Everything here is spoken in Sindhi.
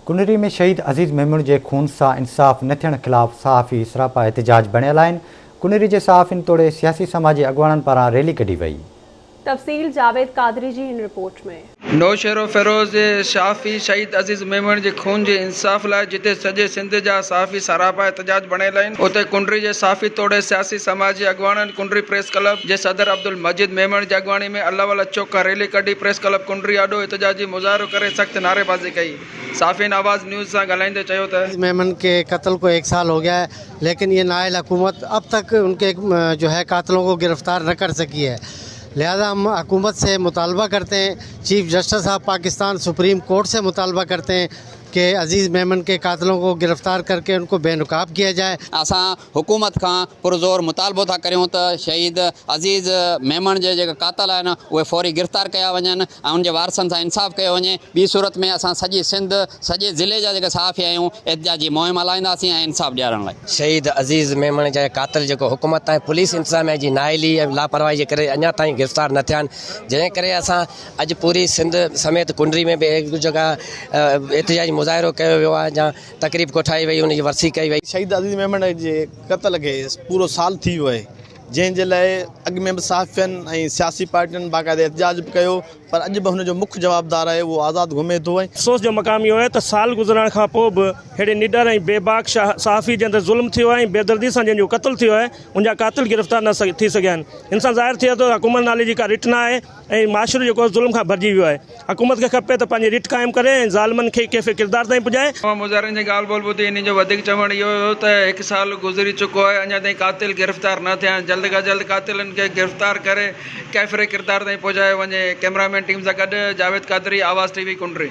ڪنري ۾ شهيد عزيز ميمڻ جي خون سان انصاف نه ٿيڻ خلاف صحافي سراپا احتجاج بڻيل آهن، ڪنري جي صحافين توڙي سياسي سماجي اڳواڻن پاران ريلي ڪڍي وئي. تفصيل جاويد قادري جي هن رپورٽ ۾. نوشهروفيروز جي صحافي شهيد عزيز ميمڻ جي خون جي انصاف لاء جتي سڄي سنڌ جا صحافي سراپا احتجاج بڻيل آهن اتي ڪنري جي صحافي توڙي سياسي سماجي اڳواڻن ڪنري پريس ڪلب جي صدر عبدالمجيد ميمڻ جي اڳواڻي ۾ الله والا چوڪ کان ريلي ڪڍي پريس ڪلب ڪنري آڏو احتجاجي مظاهرو ڪري سخت نعريبازي ڪئي. صحافين آواز نيوز سان ڳالهائيندي چيو ته. عزيز ميمڻ ڪي قتل ڪو ايڪ سال هو گيا هي ليڪن يي نااهل حڪومت اب تڪ ان ڪي جو هي قاتلون ڪو گرفتار نه ڪر سڪي هي لهذا هم حڪومت سي مطالبه ڪرتي هين chief justice of Pakistan supreme court سي مطالبه ڪرتي هين ڪي عزيز ميمڻ ڪي قاتلون ڪو گرفتار ڪر ڪي ان ڪو بي نقاب ڪيا جائي. اسان حڪومت کان پرزور مطالبو ٿا ڪريون ته شهيد عزيز ميمڻ جي جيڪا قاتل آهن اهي فوري گرفتار ڪيا وڃن ۽ ان جي وارثن سان انصاف ڪيو وڃي ٻي صورت ۾ اسان سڄي سنڌ سڄي ضلعي جا جيڪا صحافي آهيون احتجاجي مهم هلائينداسين ۽ انصاف ڏيارڻ لاء. شهيد عزيز ميمڻ جا قاتل جيڪو حڪومت ۽ پوليس انتظاميا جي نااهلي ۽ لاپرواهي جي ڪري اڃا تائين گرفتار نه ٿيا آهن جنهن ڪري اسان اڄ پوري سنڌ سميت ڪنري ۾ به هڪ جڳهه احتجاجي مظاهرو ڪيو ويو آهي جا تقريب ڪوٺائي وئي ان جي ورسي ڪئي وئي. شهيد عزيز ميمڻ جي قتل کي پورو سال ٿي ويو آهي جنهن جي لاء اڳ ۾ به صحافين ۽ سياسي پارٽين باقاعده احتجاج به ڪيو پر اڄ به هن جو مک جوابدار آهي اهو آزاد گهمي ٿو ۽. افسوس جو مقام اهو آهي ته سال گذرڻ کان پوء به ههڙي نڊر ۽ بيباڪ صحافي جنهن تي ظلم ٿيو آهي ۽ بيدردي سان جنهن جو قتل ٿيو آهي ان جا قاتل گرفتار نه ٿي سگهيا آهن ان سان ظاهر ٿئي ٿو ته حڪومت نالي جي ڪا رٽ نه آهي ۽ معاشرو جيڪو آهي ظلم کان ڀرجي ويو آهي، حڪومت کي کپي ته پنهنجي رٽ قائم ڪري ۽ ظالمن کي ڪيفي ڪردار تائين پڄائي. مظاهرين جي ڳالهه ٻولهه ٻڌي انهن جو وڌيڪ چوڻ اهو هيو ته هڪ سال گذري چڪو آهي اڃا تائين قاتل گرفتار نه ٿيا آهن جلد کان جلد قاتلن کي گرفتار ڪري ڪيفر ڪردار تائين پهچايو وڃي ڪئميرا مين ٽيم سان گڏ جاويد قادري آواز ٽي وي ڪنري.